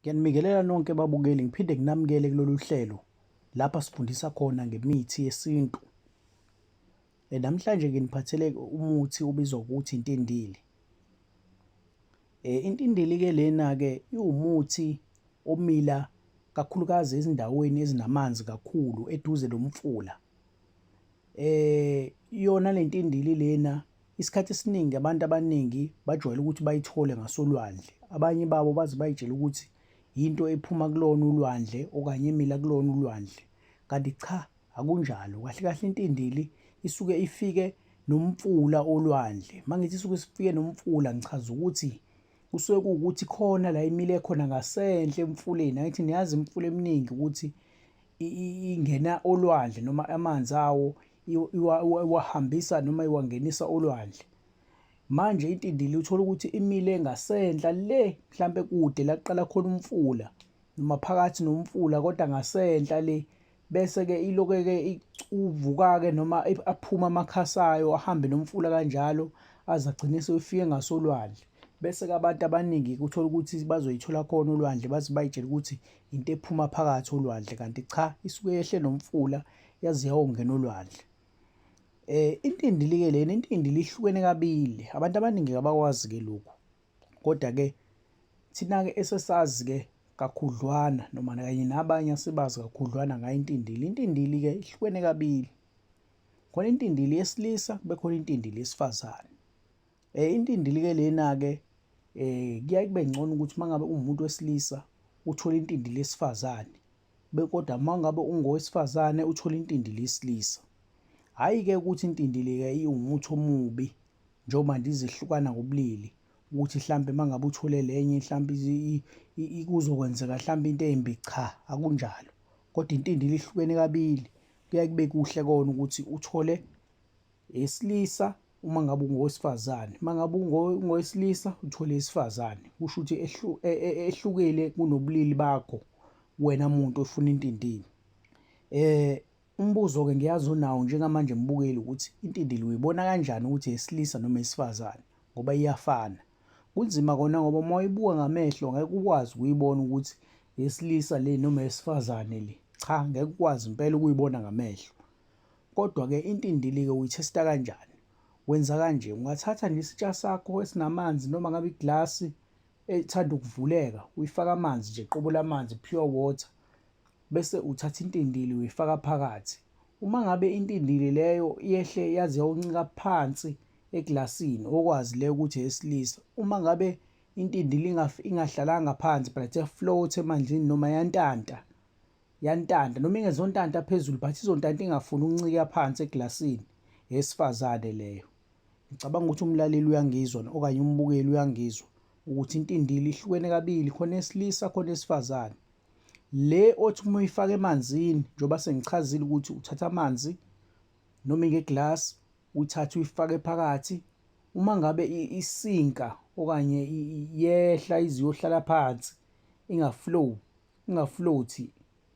Ngiyanibingelela nonke babukeli ngiphinde nginamukele kulolu hlelo lapha sifundisa khona ngemithi yesintu. Namhlanje nginiphathele umuthi obizwa ngokuthi intindili. Intindili-ke lena-ke iwumuthi omila kakhulukazi ezindaweni ezinamanzi kakhulu eduze nomfula. Yona le ntindili lena isikhathi esiningi abantu abaningi bajwayele ukuthi bayithole ngasolwandle. Abanye babo baze bay'tshele ukuthi yinto ephuma kulona ulwandle okanye emila kulona ulwandle, kanti cha akunjalo. Kahle kahle intindili isuke ifike nomfula olwandle. Uma ngithi isuke isifike nomfula ngichaza ukuthi kusuke kuwukuthi khona la imile khona ngasenhla emfuleni. Angithi niyazi imifula eminingi ukuthi ingena olwandle noma amanzi awo iwahambisa noma iwangenisa olwandle. Manje intindili uthola ukuthi imile ngasenhla le mhlampe kude la kuqala khona umfula noma phakathi nomfula kodwa ngasenhla le bese-ke iloke-ke uvuka-ke noma aphuma amakhasi ayo ahambe nomfula kanjalo aze agcine seyofike ngasolwandle. Bese-ke abantu abaningi-ke uthole ukuthi bazoyithola khona olwandle baze bay'tshele ukuthi into ephuma phakathi olwandle kanti cha isuke yehle nomfula yaze yawongena olwandle. Intindili-ke lena intindili ihlukene kabili, abantu abaningi abakwazi-ke lokhu kodwa-ke thina-ke esesazi-ke kakhudlwana noma kanye nabanye asebazi kakhudlwana ngayo intindili. Intindili-ke ihlukene kabili, khona intindili yesilisa kube khona intindili yesifazane. Intindili-ke lena-ke kuyaye kube ngcono ukuthi uma ngabe uwumuntu wesilisa uthole intindili yesifazane, kodwa uma ngabe ungowesifazane uthole intindili yesilisa. Hhayi-ke ukuthi intindili-ke iwumuthi omubi njengoba nje izihlukana ngobulili ukuthi hlampe uma ngabe uthole lenye hlampe kuzokwenzeka hlampe into embi, cha akunjalo. Kodwa intindili ihlukene kabili, kuyaye kube kuhle kona ukuthi uthole Eyesilisa uma ngabe ungowesifazane, uma ngabe ungowesilisa uthole eyesifazane. Kusho ukuthi ehlukile kunobulili bakho wena muntu ofuna intindili. Umbuzo-ke ngiyazi onawo njengamanje mbukeli ukuthi intindili uyibona kanjani ukuthi eyesilisa noma eyesifazane ngoba iyafana. Kunzima kona ngoba uma uyibuka ngamehlo ngeke ukwazi ukuyibona ukuthi eyesilisa le noma eyesifazane le. Cha, ngeke ukwazi impela ukuyibona ngamehlo. Kodwa-ke intindili-ke uyithesta kanjani? Wenza kanje, ungathatha nje isitsha sakho esinamanzi noma ngabe iglasi ethanda ukuvuleka, uyifake amanzi nje qobo lamanzi, pure water, bese uthatha intindili uyifaka phakathi. Uma ngabe intindili leyo yehle yaze yayoncika phansi eglasini, okwazi leyo ukuthi eyesilisa. Uma ngabe intindili ingahlalanga phansi but ya-float emanzini noma yantanta, Yantanta noma ingezontanta phezulu but izontanta ingafuni ukuncika phansi eglasini eyesifazane leyo. Ngicabanga ukuthi umlaleli uyangizwa okanye umbukeli uyangizwa ukuthi intindili ihlukene kabili khona esilisa khona esifazane. Le othi uma uyifaka emanzini njengoba sengichazile ukuthi uthatha amanzi noma ingeglasi uyithathe uyifake phakathi uma ngabe isinka okanye yehla ize iyohlala phansi inga-flow ingaflothi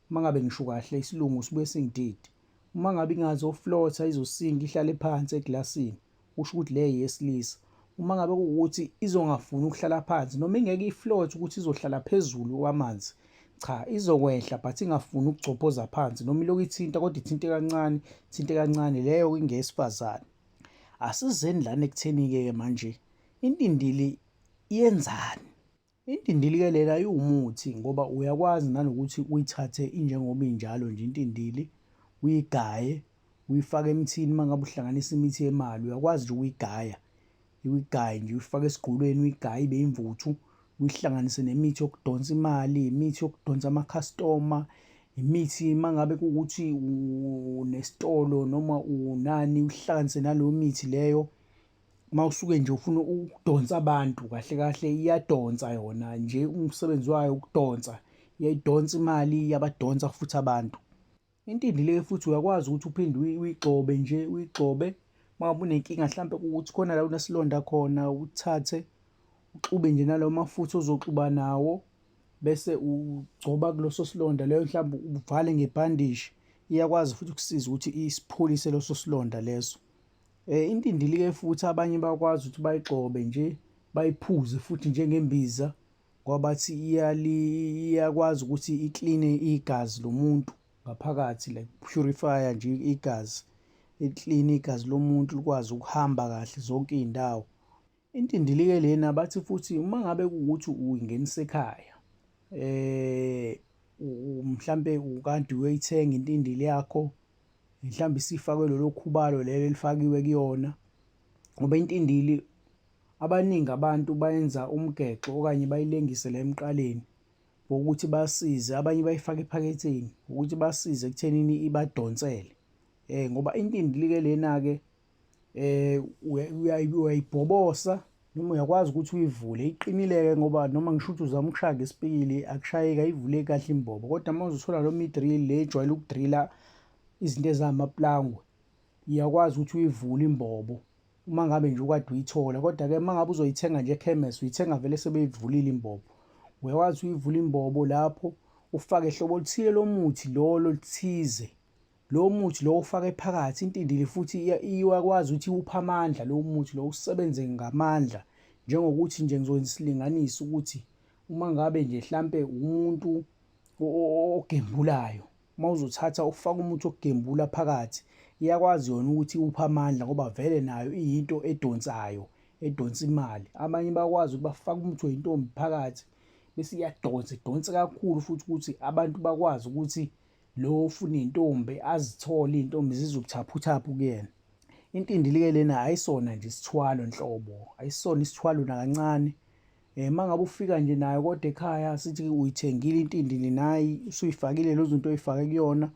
uma ngabe ngisho kahle isilungu sibuye singidide. Uma ngabe ingazoflotha izosinka ihlale phansi eglasini kusho ukuthi le eyesilisa. Uma ngabe kuwukuthi izongafuni ukuhlala phansi noma ingeke iflothe ukuthi izohlala phezulu kwamanzi, cha izokwehla but ingafuni ukugcobhoza phansi noma ilokhu ithinta kodwa ithinte kancane, ithinte kancane leyo ingeyesifazane. Asizeni lana ekutheni-ke manje intindili yenzani? Intindili-ke lena iwumuthi ngoba uyakwazi nanokuthi uyithathe injengoba injalo nje intindili, uyigaye, uyifake emthini uma ngabe uhlanganisa imithi yemali uyakwazi nje ukuyigaya, uyigaye nje uyifake esigqolweni uyigaye ibe imvuthu, uyihlanganise nemithi yokudonsa imali, imithi yokudonsa amakhastoma, imithi uma ngabe kuwukuthi unesitolo noma unani uyihlanganise naleyo mithi leyo. Uma usuke nje ufuna ukudonsa abantu kahle kahle iyadonsa yona nje umsebenzi wayo ukudonsa, iyayidonsa imali iyabadonsa futhi abantu. Intindi le futhi uyakwazi ukuthi uphinde uyigxobe nje uyigxobe uma ngabe unenkinga hlampe kuwukuthi khona la unesilonda khona uthathe uxube nje nalawo mafutha ozoxuba nawo bese ugcoba kuleso silonda leyo mhlawumbe uvale ngebhandishi iyakwazi futhi ukusiza ukuthi isipholise leso silonda leso. Intindili-ke futhi abanye bayakwazi ukuthi bayigxobe nje bayiphuze futhi njengembiza. Ngoba bathi iyakwazi ukuthi ikline igazi lomuntu ngaphakathi like purify-a nje igazi, ikline igazi lomuntu likwazi ukuhamba kahle zonke iy'ndawo. Intindili-ke lena bathi futhi uma ngabe kuwukuthi uyingenisa ekhaya mhlampe ukade uyoyithenga intindili yakho, mhlawumbe isifakwe lolo khubalo lelo elifakiwe kuyona ngoba intindili abaningi abantu bayenza umgexo okanye bayilengise la emqaleni ngokuthi basize abanye bayifake ephaketheni ukuthi basize ekuthenini ibadonsele ngoba intindili-ke lena-ke uyayibhobosa noma uyakwazi ukuthi uyivule iqinile-ke ngoba noma ngisho ukuthi uzama ukushaya ngesipikili akushayeki ayivuleki kahle imbobo kodwa uma uzothola noma i-drill le ejwayele ukudrila izinto ezamaplangwe uyakwazi ukuthi uyivule imbobo uma ngabe nje ukade uyithola kodwa-ke uma ngabe uzoyithenga nje ekhemesi uyithenga vele sebeyivulile imbobo uyakwazi uyivula imbobo lapho ufake hlobo oluthile lomuthi lolo oluthize Lowo muthi lowo ufake phakathi intindili futhi iyakwazi ukuthi iwuphe amandla lowo muthi lowo usebenze ngamandla njengokuthi nje ngizokwenza isilinganiso ukuthi uma ngabe nje hlampe umuntu ogembulayo uma uzothatha ufake umuthi wokugembula phakathi iyakwazi yona ukuthi iwuphe amandla ngoba vele nayo iyinto edonsayo edonsa imali. Abanye bayakwazi ukuthi bafake umuthi wey'ntombi phakathi bese iyadonsa idonse kakhulu futhi ukuthi abantu bakwazi ukuthi Lo ofuna iy'ntombi azithole iy'ntombi zize ubuthaphuthaphu kuyena. Intindili-ke lena ayisona nje isithwalo nhlobo, ayisona isithwalo nakancane. Uma ngabe ufika nje nayo kodwa ekhaya sithi uyithengile intindili nayi usuyifakile lezo zinto oyifake kuyona,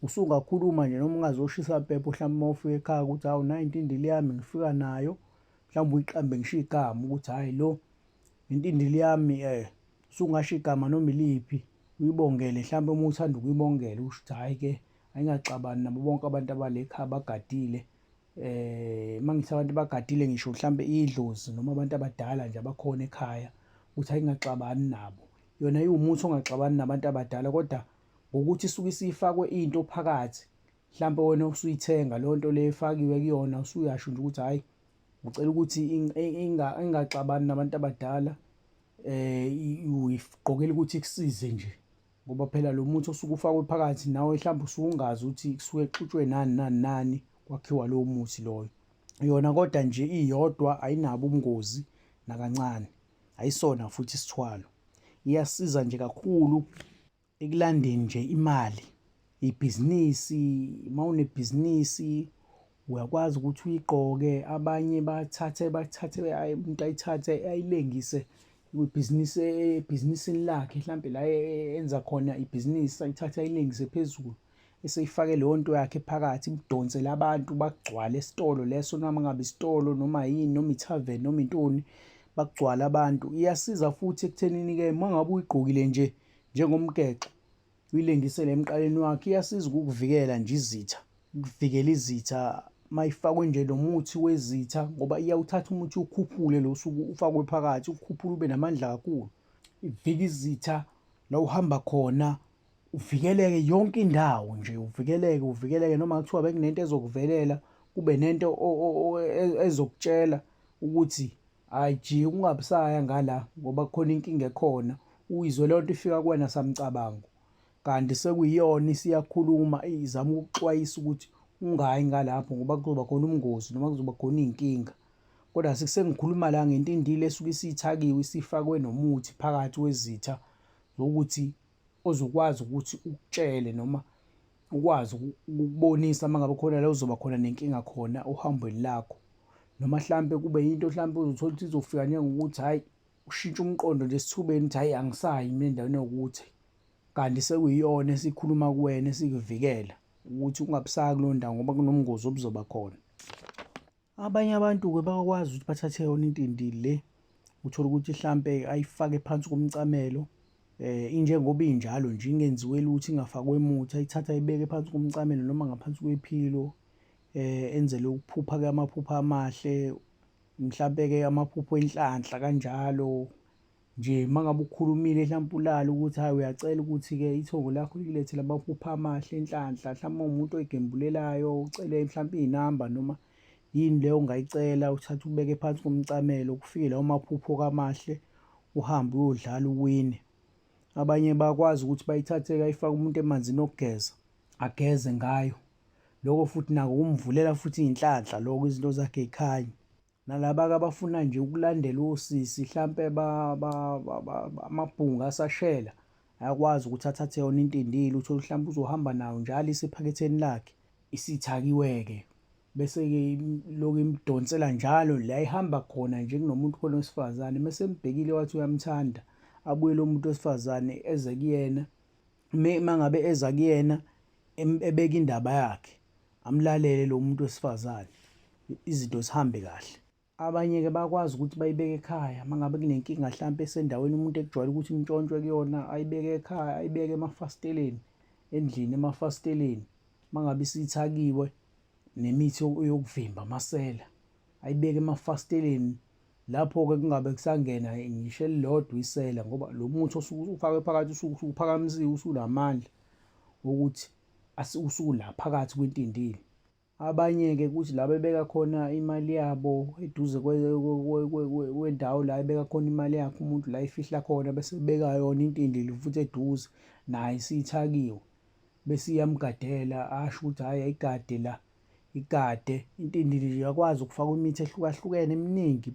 usungakhuluma nje noma ungazoshisa mpepho hlampe uma ufika ekhaya ukuthi hawu nayi intindili yami ngifika nayo, mhlawumbe uyiqambe ngisho igama ukuthi hhayi lo intindili yami usungasho igama noma iliphi. Uyibongele hlampe uma uthanda ukuyibongela usho ukuthi hhayi-ke ayingaxabani nabo bonke abantu abale ekhaya abagadile. Uma ngithi abantu abagadile ngisho hlampe idlozi noma abantu abadala nje abakhona ekhaya ukuthi ayingaxabani nabo. Yona iwumuthi ongaxabani nabantu abadala kodwa ngokuthi isuke isifakwe into phakathi hlampe wena usuyithenga leyo nto leyo efakiwe kuyona usuyasho nje ukuthi hhayi ngicela ukuthi ingaxabani nabantu abadala uyigqokela ukuthi ikusize nje ngoba phela lo muthi osuke ufakwe phakathi nawe mhlawumbe usuke ungazi ukuthi kusuke kuxutshwe nani nani nani kwakhiwa lowo muthi loyo. Yona kodwa nje iyodwa ayinabo ubungozi nakancane, ayisona futhi isithwalo. Iyasiza nje kakhulu ekulandeni nje imali ibhizinisi uma unebhizinisi uyakwazi ukuthi uyigqoke abanye bathathe bathathe umuntu ayithathe ayilengise kwibhizinisi ebhizinisini lakhe mhlampe la e, e, enza khona ibhizinisi ayithathe ayilengise phezulu eseyifake leyo nto yakhe phakathi imdonsele abantu bagcwale esitolo leso noma ngabe isitolo noma yini noma ithaveni noma intoni bagcwale abantu iyasiza futhi ekuthenini-ke uma ngabe uyigqokile nje Njengomgexo, uyilengisele emqaleni wakhe, iyasiza ukukuvikela nje izitha, ukuvikela izitha mayifakwe nje lo muthi wezitha ngoba iyawuthatha umuthi ukhuphule lo usuke ufakwe phakathi, ukukhuphule ube namandla kakhulu. Ivika izitha la uhamba khona, uvikeleke yonke indawo nje, uvikeleke uvikeleke noma kuthiwa bekunento ezokuvelela, kube nento ezokutshela ukuthi Hhayi jika ungabusaya ngala ngoba kukhona inkinga ekhona. Uyizwe leyo nto ifika kuwena samcabango. Kanti sekuyiyona isiyakhuluma izama ukukuxwayisa ukuthi ungayi ngalapho ngoba kuzoba khona ubungozi noma kuzoba khona iy'nkinga. Kodwa sengikhuluma la ngento indile esuke isithakiwe isifakwe nomuthi phakathi wezitha zokuthi ozokwazi ukuthi ukutshele noma ukwazi ukukubonisa uma ngabe khona la uzoba khona nenkinga khona ohambweni lakho. Noma hlampe kube yinto hlampe uzothola ukuthi izofika njengokuthi hhayi ushintshe umqondo nje esithubeni ukuthi hhayi angisayi mina endaweni ewukuthi. Kanti sekuyiyona esikhuluma kuwena esikuvikela ukuthi ungabusaya kuleyo ndawo ngoba kunobungozi obuzoba khona. Abanye abantu-ke bayakwazi ukuthi bathathe yona intindi le, uthole ukuthi hlampe ayifake phansi komcamelo injengoba injalo nje ingenziwe lutho ingafakwe muthi, ayithathe ayibeke phansi komcamelo noma ngaphansi kwephilo enzele ukuphupha-ke amaphupho amahle, mhlampe-ke amaphupho enhlanhla kanjalo. Nje uma ngabe ukhulumile hlampe ulale ukuthi hhayi uyacela ukuthi-ke ithongo lakho likulethele amaphupho amahle enhlanhla, hlampe uma uwumuntu oyigembulelayo ucele mhlampe iy'namba noma yini leyo ongayicela uthathe ubeke phansi komcamelo kufike lawo maphupho-ke amahle. Uhambe uyodlala uwine. Abanye bayakwazi ukuthi bayithathe-ke ayifake umuntu emanzini okugeza, ageze ngayo. Lokho futhi nako kumvulela futhi iy'nhlanhla lokho izinto zakhe y'khanye. Nalaba-ke abafuna nje ukulandela osisi hlampe amabhungu asashela ayakwazi ukuthi athathe yona intindili uthole hlampe uzohamba nayo njalo isephaketheni lakhe isithakiwe-ke bese-ke lokhu imdonsela njalo la ihamba khona nje kunomuntu khona wesifazane mese embhekile wathi uyamthanda abuye lo muntu wesifazane eze kuyena uma ngabe eza kuyena ebeka indaba yakhe amlalele lo muntu wesifazane izinto zihambe kahle. Abanye-ke bayakwazi ukuthi bayibeke ekhaya uma ngabe kunenkinga hlampe esendaweni umuntu ekujwayele ukuthi intshontshwe kuyona ayibeke ekhaya ayibeke emafasiteleni endlini emafasiteleni uma ngabe isithakiwe nemithi yokuvimba amasela ayibeke emafasiteleni lapho-ke kungabe kusangena ngisho elilodwa isela ngoba lo muthi osuke ufakwe phakathi usuke usuphakamisiwe usunamandla wokuthi usula phakathi kwintindili. Abanye-ke kuthi la bebeka khona imali yabo eduze kwendawo la ebeka khona imali yakhe umuntu la efihla khona bese ebeka yona intindili futhi eduze nayo isithakiwe bese iyamgadela asho ukuthi hhayi ayigade la igade. Intindili nje iyakwazi ukufakwa imithi ehlukahlukene eminingi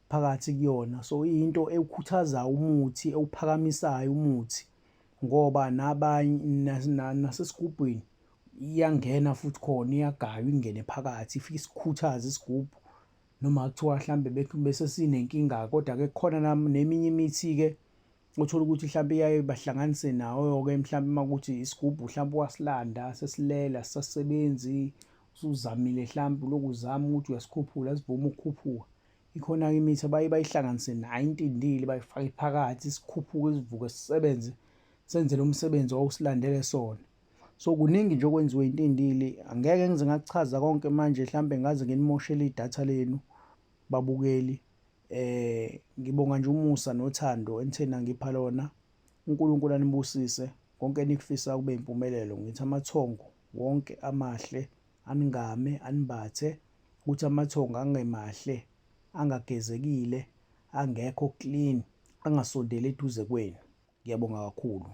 phakathi kuyona so iyinto ewukhuthazayo umuthi ewuphakamisayo umuthi ngoba nabanye nasesigubhwini iyangena futhi khona iyagaywa ingene phakathi ifike isikhuthaze isigubhu noma kuthiwa hlambe bese sinenkinga kodwa-ke kukhona neminye imithi-ke othola ukuthi mhlampe iyaye bahlanganise nayo-ke mhlampe uma kuthi isigubhu mhlampe wasilanda sesilela sisasebenzi usuzamile hlampe ulokhu uzama ukuthi uyasikhuphula sivume ukukhuphuka ikhona-ke imithi abaye bayihlanganise nayo intindile bayifake phakathi sikhuphuke sivuke sisebenze senze lo msebenzi owawusilandele sona. So kuningi nje okwenziwe intindili angeke ngize ngakuchaza konke manje hlampe ngaze nginimoshele idatha lenu babukeli. Eh ngibonga nje umusa nothando enithe nangipha lona. UNkulunkulu anibusise konke enikufisa kube impumelelo. Ngithi amathongo wonke amahle aningame animbathe kuthi amathongo angemahle angagezekile angekho clean angasondeli eduze kwenu. Ngiyabonga kakhulu.